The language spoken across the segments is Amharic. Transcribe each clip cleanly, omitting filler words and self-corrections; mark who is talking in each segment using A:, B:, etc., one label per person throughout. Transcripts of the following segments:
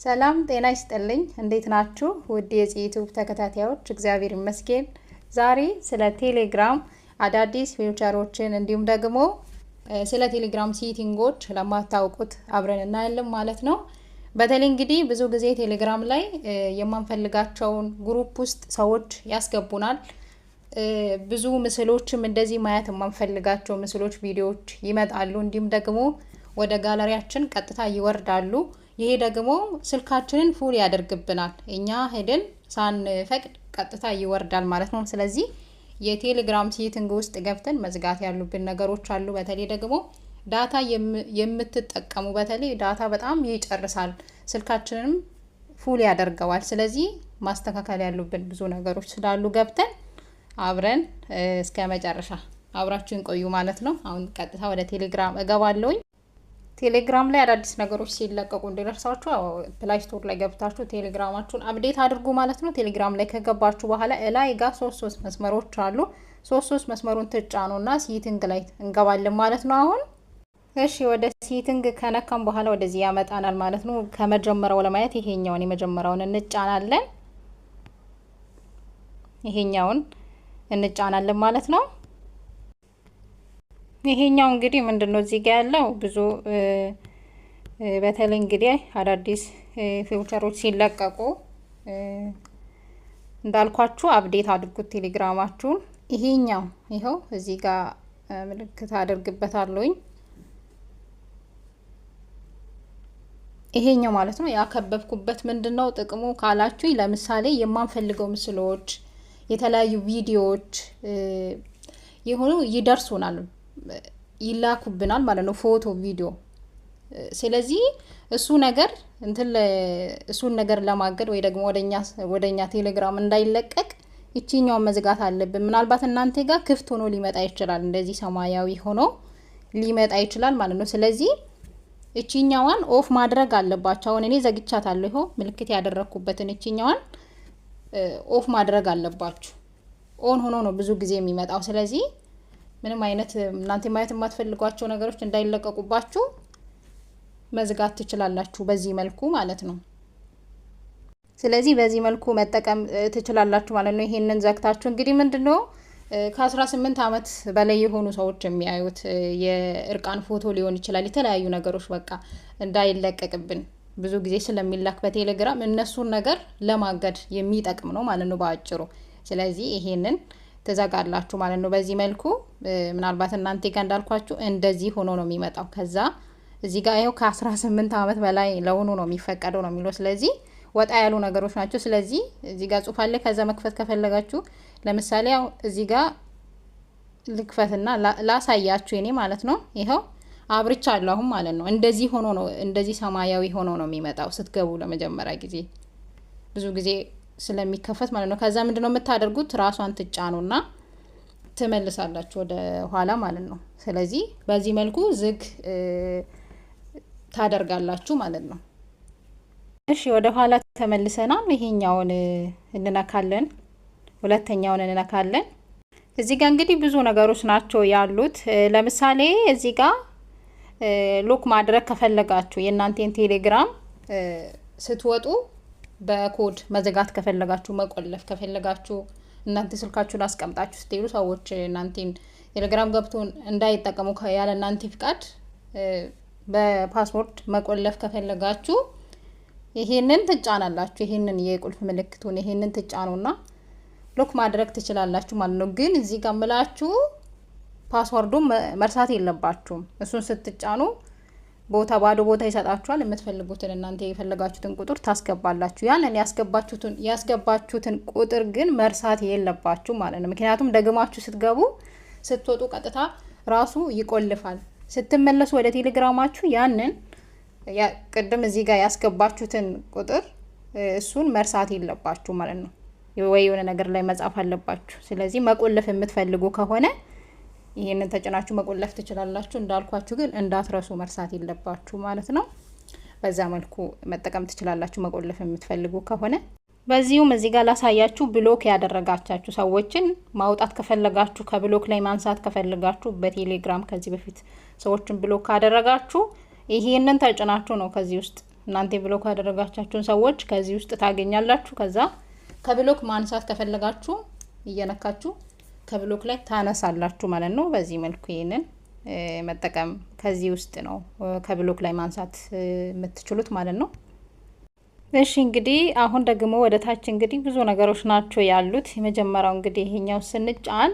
A: ሰላም ጤና ይስጥልኝ። እንዴት ናችሁ? ውድ የዩቲዩብ ተከታታዮች፣ እግዚአብሔር ይመስገን። ዛሬ ስለ ቴሌግራም አዳዲስ feature ኦችን እንዲሁም ደግሞ ስለ ቴሌግራም setting ኦች ለማታውቁት አብረን እናያለን ማለት ነው። በተለይ እንግዲህ ብዙ ጊዜ ቴሌግራም ላይ የማንፈልጋቸውን group ውስጥ ሰዎች ያስገቡናል። ብዙ ምስሎችም እንደዚህ ማየት የማንፈልጋቸው ምስሎች፣ ቪዲዮዎች ይመጣሉ። እንዲሁም ደግሞ ወደ ጋለሪያችን ቀጥታ ይወርዳሉ። ይሄ ደግሞ ስልካችንን full ያደርግብናል። እኛ ሄደን ሳንፈቅድ ቀጥታ ይወርዳል ማለት ነው። ስለዚህ የቴሌግራም setting ውስጥ ገብተን መዝጋት ያሉብን ነገሮች አሉ። በተለይ ደግሞ data የምትጠቀሙ፣ በተለይ data በጣም ይጨርሳል፣ ስልካችንንም full ያደርገዋል። ስለዚህ ማስተካከል ያሉብን ብዙ ነገሮች ስላሉ ገብተን አብረን እስከ መጨረሻ አብራችሁን ቆዩ ማለት ነው። አሁን ቀጥታ ወደ ቴሌግራም እገባለሁኝ። ቴሌግራም ላይ አዳዲስ ነገሮች ሲለቀቁ እንዲደርሳችሁ Play Store ላይ ገብታችሁ ቴሌግራማችሁን update አድርጉ ማለት ነው። ቴሌግራም ላይ ከገባችሁ በኋላ እላይ ጋር ሶስት ሶስት መስመሮች አሉ። ሶስት ሶስት መስመሩን ትጫኑና setting ላይ እንገባለን ማለት ነው። አሁን እሺ፣ ወደ setting ከነካም በኋላ ወደዚህ ያመጣናል ማለት ነው። ከመጀመሪያው ለማየት ይሄኛውን የመጀመሪያውን እንጫናለን። ይሄኛውን እንጫናለን ማለት ነው። ይሄኛው እንግዲህ ምንድን ነው እዚህ ጋር ያለው? ብዙ በተለይ እንግዲህ አዳዲስ feature ኦች ሲለቀቁ እንዳልኳችሁ update አድርጉት ቴሌግራማችሁን። ይሄኛው ይኸው እዚህ ጋር ምልክት አድርግበታለሁኝ። ይሄኛው ማለት ነው። ያከበብኩበት ምንድን ነው ጥቅሙ ካላችሁ፣ ለምሳሌ የማንፈልገው ምስሎች፣ የተለያዩ ቪዲዮዎች የሆኑ ይደርሱናል፣ ይላኩብናል ማለት ነው፣ ፎቶ፣ ቪዲዮ። ስለዚህ እሱ ነገር እንትን እሱን ነገር ለማገድ ወይ ደግሞ ወደኛ ቴሌግራም እንዳይለቀቅ ይቺኛውን መዝጋት አለብን። ምናልባት እናንተ ጋር ክፍት ሆኖ ሊመጣ ይችላል፣ እንደዚህ ሰማያዊ ሆኖ ሊመጣ ይችላል ማለት ነው። ስለዚህ እቺኛዋን off ማድረግ አለባችሁ። አሁን እኔ ዘግቻታለሁ። ይኸው ምልክት ያደረግኩበትን እቺኛዋን off ማድረግ አለባችሁ። On ሆኖ ነው ብዙ ጊዜ የሚመጣው። ስለዚህ ምንም አይነት እናንተ ማየት የማትፈልጓቸው ነገሮች እንዳይለቀቁባችሁ መዝጋት ትችላላችሁ፣ በዚህ መልኩ ማለት ነው። ስለዚህ በዚህ መልኩ መጠቀም ትችላላችሁ ማለት ነው። ይሄንን ዘግታችሁ እንግዲህ ምንድነው፣ ከ18 ዓመት በላይ የሆኑ ሰዎች የሚያዩት የእርቃን ፎቶ ሊሆን ይችላል። የተለያዩ ነገሮች በቃ እንዳይለቀቅብን ብዙ ጊዜ ስለሚላክ በቴሌግራም እነሱን ነገር ለማገድ የሚጠቅም ነው ማለት ነው በአጭሩ። ስለዚህ ይሄንን ትዘጋላችሁ ማለት ነው። በዚህ መልኩ ምናልባት እናንተ ጋር እንዳልኳችሁ እንደዚህ ሆኖ ነው የሚመጣው። ከዛ እዚህ ጋር ይኸው ከ18 ዓመት በላይ ለሆኑ ነው የሚፈቀደው ነው የሚለው። ስለዚህ ወጣ ያሉ ነገሮች ናቸው። ስለዚህ እዚህ ጋር ጽሁፍ አለ። ከዛ መክፈት ከፈለጋችሁ ለምሳሌ ያው እዚህ ጋር ልክፈትና ላሳያችሁ የኔ ማለት ነው። ይኸው አብርቻለሁ አሁን ማለት ነው። እንደዚህ ሆኖ ነው፣ እንደዚህ ሰማያዊ ሆኖ ነው የሚመጣው ስትገቡ ለመጀመሪያ ጊዜ፣ ብዙ ጊዜ ስለሚከፈት ማለት ነው። ከዛ ምንድነው የምታደርጉት? ራሷን ትጫኑና ትመልሳላችሁ ወደ ኋላ ማለት ነው። ስለዚህ በዚህ መልኩ ዝግ ታደርጋላችሁ ማለት ነው። እሺ፣ ወደ ኋላ ተመልሰናል። ይሄኛውን እንነካለን፣ ሁለተኛውን እንነካለን። እዚህ ጋር እንግዲህ ብዙ ነገሮች ናቸው ያሉት። ለምሳሌ እዚህ ጋር lock ማድረግ ከፈለጋችሁ፣ የእናንተን ቴሌግራም ስትወጡ በኮድ መዘጋት ከፈለጋችሁ፣ መቆለፍ ከፈለጋችሁ፣ እናንተ ስልካችሁን አስቀምጣችሁ ስትሄዱ ሰዎች እናንተን ቴሌግራም ገብቶ እንዳይጠቀሙ ያለ እናንተ ፍቃድ በ password መቆለፍ ከፈለጋችሁ ይሄንን ትጫናላችሁ። ይሄንን የቁልፍ ምልክቱን ይሄንን ትጫኑና lock ማድረግ ትችላላችሁ ማለት ነው። ግን እዚህ ጋር ምላችሁ password ኡን መርሳት የለባችሁም። እሱን ስትጫኑ ቦታ ባዶ ቦታ ይሰጣችኋል። የምትፈልጉትን እናንተ የፈለጋችሁትን ቁጥር ታስገባላችሁ። ያንን ያስገባችሁትን ቁጥር ግን መርሳት የለባችሁ ማለት ነው። ምክንያቱም ደግማችሁ ስትገቡ ስትወጡ ቀጥታ ራሱ ይቆልፋል። ስትመለሱ ወደ ቴሌግራማችሁ ያንን ቅድም እዚህ ጋር ያስገባችሁትን ቁጥር እሱን መርሳት የለባችሁ ማለት ነው። ወይ የሆነ ነገር ላይ መጻፍ አለባችሁ። ስለዚህ መቆለፍ የምትፈልጉ ከሆነ ይሄንን ተጭናችሁ መቆለፍ ትችላላችሁ። እንዳልኳችሁ ግን እንዳትረሱ፣ መርሳት የለባችሁ ማለት ነው። በዛ መልኩ መጠቀም ትችላላችሁ መቆለፍ የምትፈልጉ ከሆነ። በዚሁም እዚህ ጋር ላሳያችሁ፣ block ያደረጋቻችሁ ሰዎችን ማውጣት ከፈለጋችሁ፣ ከ block ላይ ማንሳት ከፈለጋችሁ፣ በቴሌግራም ከዚህ በፊት ሰዎችን block ካደረጋችሁ ይሄንን ተጭናችሁ ነው ከዚህ ውስጥ እናንተ block ያደረጋችኋቸውን ሰዎች ከዚህ ውስጥ ታገኛላችሁ። ከዛ ከ block ማንሳት ከፈለጋችሁ እየነካችሁ ከ block ላይ ታነሳላችሁ ማለት ነው። በዚህ መልኩ ይሄንን መጠቀም ከዚህ ውስጥ ነው ከ block ላይ ማንሳት የምትችሉት ማለት ነው። እሺ፣ እንግዲህ አሁን ደግሞ ወደ ታች እንግዲህ ብዙ ነገሮች ናቸው ያሉት። የመጀመሪያው እንግዲህ ይሄኛው ስንጫን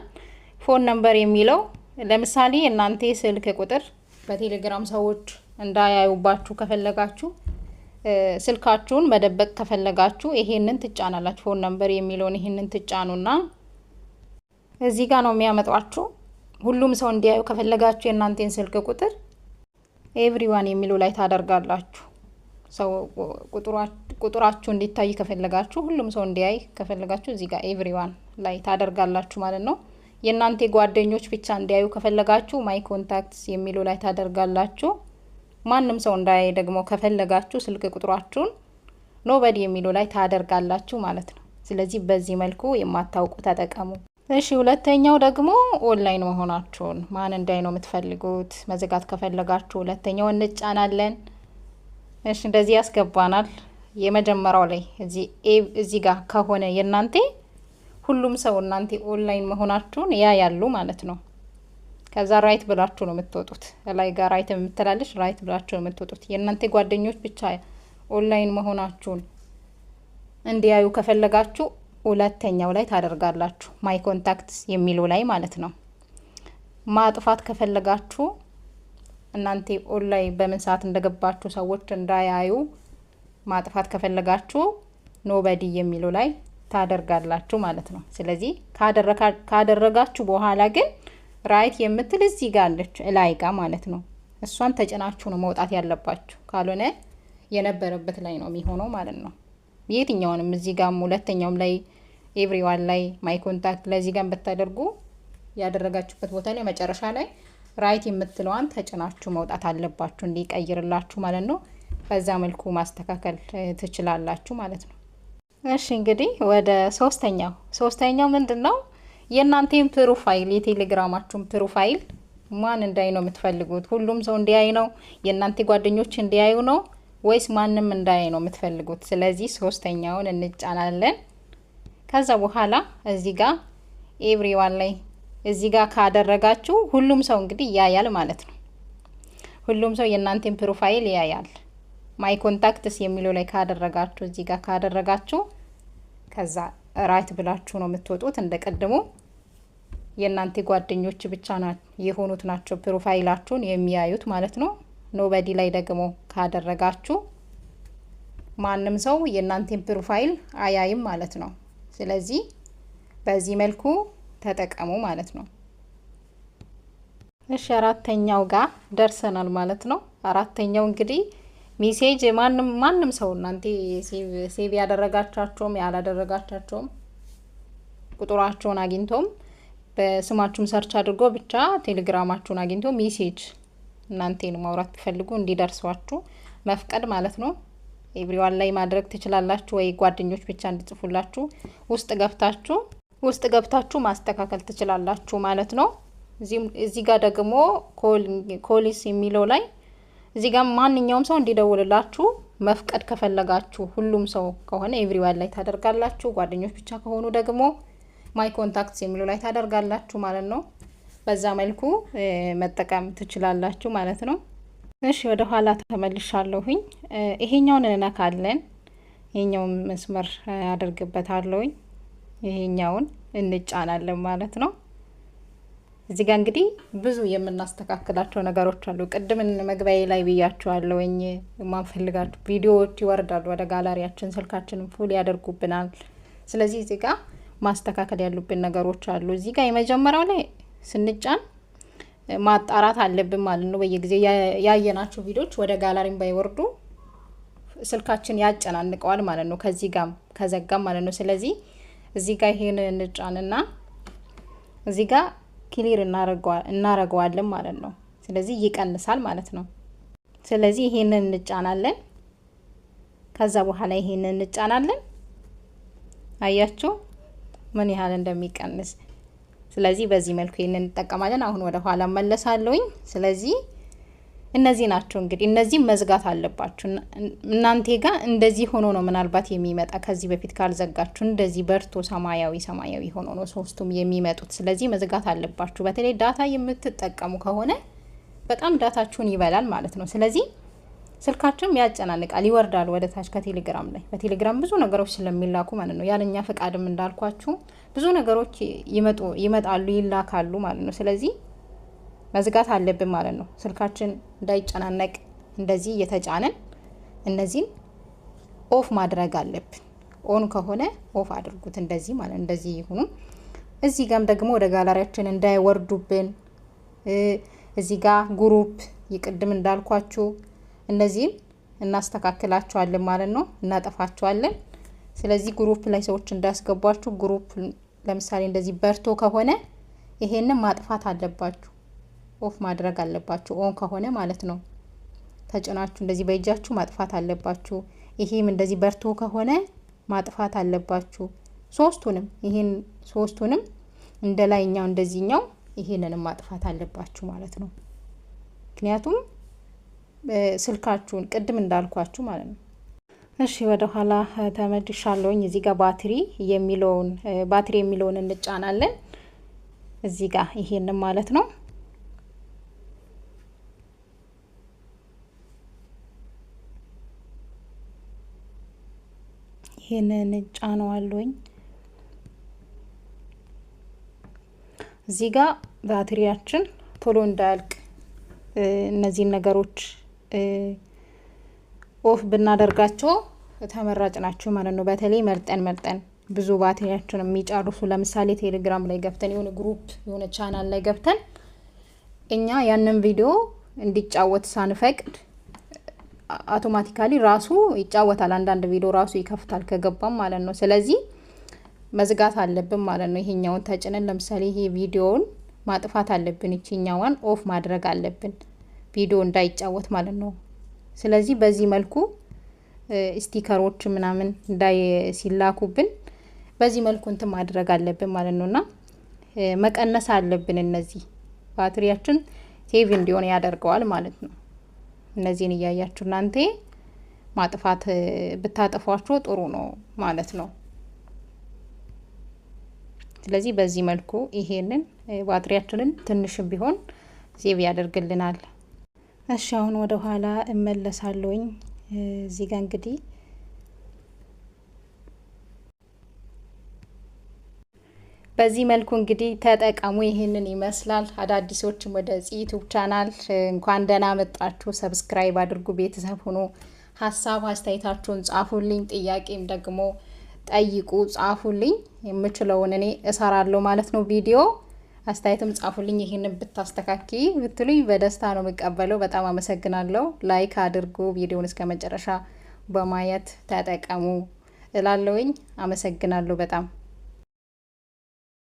A: phone number የሚለው፣ ለምሳሌ እናንተ ስልክ ቁጥር በቴሌግራም ሰዎች እንዳያዩባችሁ ከፈለጋችሁ፣ ስልካችሁን መደበቅ ከፈለጋችሁ ይሄንን ትጫናላችሁ። Phone number የሚለውን ይሄንን ትጫኑና እዚህ ጋር ነው የሚያመጧችሁ። ሁሉም ሰው እንዲያዩ ከፈለጋችሁ የእናንተን ስልክ ቁጥር everyone የሚለው ላይ ታደርጋላችሁ። ሰው ቁጥራችሁ እንዲታይ ከፈለጋችሁ፣ ሁሉም ሰው እንዲያይ ከፈለጋችሁ እዚህ ጋር everyone ላይ ታደርጋላችሁ ማለት ነው። የእናንተ ጓደኞች ብቻ እንዲያዩ ከፈለጋችሁ my contacts የሚለው ላይ ታደርጋላችሁ። ማንም ሰው እንዳያይ ደግሞ ከፈለጋችሁ ስልክ ቁጥራችሁን nobody የሚለው ላይ ታደርጋላችሁ ማለት ነው። ስለዚህ በዚህ መልኩ የማታውቁ ተጠቀሙ። እሺ፣ ሁለተኛው ደግሞ ኦንላይን መሆናችሁን ማን እንዲያይ ነው የምትፈልጉት? መዘጋት ከፈለጋችሁ ሁለተኛው እንጫናለን። እሺ፣ እንደዚህ ያስገባናል። የመጀመሪያው ላይ እዚህ ጋር ከሆነ የእናንተ ሁሉም ሰው እናንተ ኦንላይን መሆናችሁን ያያሉ ማለት ነው። ከዛ right ብላችሁ ነው የምትወጡት። ላይ ጋር right የምትላለች፣ right ብላችሁ ነው የምትወጡት። የእናንተ ጓደኞች ብቻ ኦንላይን መሆናችሁን እንዲያዩ ከፈለጋችሁ ሁለተኛው ላይ ታደርጋላችሁ፣ my contacts የሚለው ላይ ማለት ነው። ማጥፋት ከፈለጋችሁ፣ እናንተ ኦንላይን በምን ሰዓት እንደገባችሁ ሰዎች እንዳያዩ ማጥፋት ከፈለጋችሁ nobody የሚለው ላይ ታደርጋላችሁ ማለት ነው። ስለዚህ ካደረጋችሁ በኋላ ግን right የምትል እዚህ ጋር አለች እላይ ጋር ማለት ነው። እሷን ተጭናችሁ ነው መውጣት ያለባችሁ። ካልሆነ የነበረበት ላይ ነው የሚሆነው ማለት ነው። የትኛውንም እዚህ ጋርም ሁለተኛውም ላይ፣ everyone ላይ፣ my contact ላይ፣ እዚህ ጋር ብታደርጉ ያደረጋችሁበት ቦታ ላይ መጨረሻ ላይ right የምትለዋን ተጭናችሁ መውጣት አለባችሁ እንዲቀይርላችሁ ማለት ነው። በዛ መልኩ ማስተካከል ትችላላችሁ ማለት ነው። እሺ፣ እንግዲህ ወደ ሶስተኛው። ሶስተኛው ምንድን ነው? የእናንተን profile፣ የቴሌግራማችሁን profile ማን እንዲያይ ነው የምትፈልጉት? ሁሉም ሰው እንዲያይ ነው? የእናንተ ጓደኞች እንዲያዩ ነው ወይስ ማንም እንዳያይ ነው የምትፈልጉት? ስለዚህ ሶስተኛውን እንጫናለን። ከዛ በኋላ እዚህ ጋር everyone ላይ እዚህ ጋር ካደረጋችሁ ሁሉም ሰው እንግዲህ ያያል ማለት ነው። ሁሉም ሰው የእናንተን profile ያያል። My contacts የሚለው ላይ ካደረጋችሁ፣ እዚህ ጋር ካደረጋችሁ ከዛ right ብላችሁ ነው የምትወጡት። እንደ ቀድሞ የእናንተ ጓደኞች ብቻ የሆኑት ናቸው profile ኣችሁን የሚያዩት ማለት ነው። Nobody ላይ ደግሞ ካደረጋችሁ ማንም ሰው የእናንተን profile አያይም ማለት ነው። ስለዚህ በዚህ መልኩ ተጠቀሙ ማለት ነው። እሺ፣ አራተኛው ጋር ደርሰናል ማለት ነው። አራተኛው እንግዲህ message ማንም ማንም ሰው እናንተ save ያደረጋችኋቸውም ያላደረጋችኋቸውም ቁጥራቸውን አግኝቶም በስማችሁም search አድርጎ ብቻ ቴሌግራማችሁን አግኝቶ message እናንተን ማውራት ቢፈልጉ እንዲደርሷችሁ መፍቀድ ማለት ነው። Everyone ላይ ማድረግ ትችላላችሁ ወይ ጓደኞች ብቻ እንዲጽፉላችሁ ውስጥ ገብታችሁ ማስተካከል ትችላላችሁ ማለት ነው። እዚህ ጋር ደግሞ calls የሚለው ላይ እዚህ ጋር ማንኛውም ሰው እንዲደውልላችሁ መፍቀድ ከፈለጋችሁ ሁሉም ሰው ከሆነ everyone ላይ ታደርጋላችሁ። ጓደኞች ብቻ ከሆኑ ደግሞ my contacts የሚለው ላይ ታደርጋላችሁ ማለት ነው። በዛ መልኩ መጠቀም ትችላላችሁ ማለት ነው። እሺ፣ ወደ ኋላ ተመልሻለሁኝ። ይሄኛውን እንነካለን። ይሄኛውን መስመር አደርግበታለሁኝ። ይሄኛውን እንጫናለን ማለት ነው። እዚህ ጋር እንግዲህ ብዙ የምናስተካክላቸው ነገሮች አሉ። ቅድም መግቢያዬ ላይ ብያችኋለሁኝ። የማንፈልጋቸው ቪዲዮዎች ይወርዳሉ ወደ ጋላሪያችን፣ ስልካችንን full ያደርጉብናል። ስለዚህ እዚህ ጋር ማስተካከል ያሉብን ነገሮች አሉ። እዚህ ጋር የመጀመሪያው ላይ ስንጫን ማጣራት አለብን ማለት ነው። በየጊዜው ያየናቸው ቪዲዮዎች ወደ ጋላሪም ባይወርዱ ስልካችን ያጨናንቀዋል ማለት ነው። ከዚህ ጋም ከዘጋም ማለት ነው። ስለዚህ እዚህ ጋር ይሄን እንጫንና እዚህ ጋር clear እናረገዋለን ማለት ነው። ስለዚህ ይቀንሳል ማለት ነው። ስለዚህ ይሄንን እንጫናለን። ከዛ በኋላ ይሄንን እንጫናለን። አያችሁ ምን ያህል እንደሚቀንስ። ስለዚህ በዚህ መልኩ ይሄንን እንጠቀማለን። አሁን ወደ ኋላ መለሳለሁኝ። ስለዚህ እነዚህ ናቸው እንግዲህ፣ እነዚህ መዝጋት አለባችሁ። እናንተ ጋር እንደዚህ ሆኖ ነው ምናልባት የሚመጣ፣ ከዚህ በፊት ካልዘጋችሁ እንደዚህ በርቶ ሰማያዊ ሰማያዊ ሆኖ ነው ሶስቱም የሚመጡት። ስለዚህ መዝጋት አለባችሁ። በተለይ data የምትጠቀሙ ከሆነ በጣም data ችሁን ይበላል ማለት ነው። ስለዚህ ስልካችሁም ያጨናንቃል፣ ይወርዳል ወደ ታች ከቴሌግራም ላይ። በቴሌግራም ብዙ ነገሮች ስለሚላኩ ማለት ነው። ያለኛ ፈቃድም እንዳልኳችሁ ብዙ ነገሮች ይመጣሉ፣ ይላካሉ ማለት ነው። ስለዚህ መዝጋት አለብን ማለት ነው። ስልካችን እንዳይጨናነቅ እንደዚህ እየተጫነን እነዚህን off ማድረግ አለብን። On ከሆነ off አድርጉት እንደዚህ ማለት እንደዚህ ይሁኑ። እዚህ ጋም ደግሞ ወደ ጋላሪያችን እንዳይወርዱብን እዚህ ጋር group ይቅድም እንዳልኳችሁ እነዚህን እናስተካክላቸዋለን ማለት ነው፣ እናጠፋቸዋለን። ስለዚህ group ላይ ሰዎች እንዳያስገቧችሁ፣ group ለምሳሌ እንደዚህ በርቶ ከሆነ ይሄንን ማጥፋት አለባችሁ፣ off ማድረግ አለባችሁ። On ከሆነ ማለት ነው ተጭናችሁ እንደዚህ በእጃችሁ ማጥፋት አለባችሁ። ይሄም እንደዚህ በርቶ ከሆነ ማጥፋት አለባችሁ። ሶስቱንም፣ ይሄን ሶስቱንም እንደ ላይኛው እንደዚህኛው ይሄንንም ማጥፋት አለባችሁ ማለት ነው። ምክንያቱም ስልካችሁን ቅድም እንዳልኳችሁ ማለት ነው። እሺ፣ ወደ ኋላ ተመልሻለሁኝ። እዚህ ጋር ባትሪ የሚለውን እንጫናለን። እዚህ ጋር ይሄንን ማለት ነው። ይሄንን እንጫነዋለሁኝ። እዚህ ጋር ባትሪያችን ቶሎ እንዳያልቅ እነዚህን ነገሮች off ብናደርጋቸው ተመራጭ ናቸው ማለት ነው። በተለይ መርጠን መርጠን ብዙ ባትሪያችን የሚጨርሱ፣ ለምሳሌ ቴሌግራም ላይ ገብተን የሆነ group የሆነ ቻናል ላይ ገብተን እኛ ያንን ቪዲዮ እንዲጫወት ሳንፈቅድ automatically ራሱ ይጫወታል። አንዳንድ ቪዲዮ ራሱ ይከፍታል ከገባም ማለት ነው። ስለዚህ መዝጋት አለብን ማለት ነው። ይሄኛውን ተጭነን ለምሳሌ ይሄ ቪዲዮውን ማጥፋት አለብን። ይቺኛዋን off ማድረግ አለብን፣ ቪዲዮ እንዳይጫወት ማለት ነው። ስለዚህ በዚህ መልኩ sticker ኦች ምናምን እንዳይ ሲላኩብን በዚህ መልኩ እንትን ማድረግ አለብን ማለት ነው እና መቀነስ አለብን። እነዚህ ባትሪያችን save እንዲሆን ያደርገዋል ማለት ነው። እነዚህን እያያችሁ እናንተ ማጥፋት ብታጠፏቸው ጥሩ ነው ማለት ነው። ስለዚህ በዚህ መልኩ ይሄንን ባትሪያችንን ትንሽም ቢሆን save ያደርግልናል። እሺ፣ አሁን ወደ ኋላ እመለሳለሁኝ። እዚህ ጋር እንግዲህ በዚህ መልኩ እንግዲህ ተጠቀሙ። ይህንን ይመስላል። አዳዲሶችም ወደ YouTube channel እንኳን ደህና መጣችሁ። Subscribe አድርጉ፣ ቤተሰብ ሁኑ፣ ሀሳብ አስተያየታችሁን ጻፉልኝ፣ ጥያቄም ደግሞ ጠይቁ፣ ጻፉልኝ። የምችለውን እኔ እሰራለሁ ማለት ነው ቪዲዮ። አስተያየትም ጻፉልኝ። ይህንን ብታስተካክዪ ብትሉኝ በደስታ ነው የምቀበለው። በጣም አመሰግናለሁ። Like አድርጉ፣ ቪዲዮውን እስከ መጨረሻ በማየት ተጠቀሙ እላለሁኝ። አመሰግናለሁ በጣም።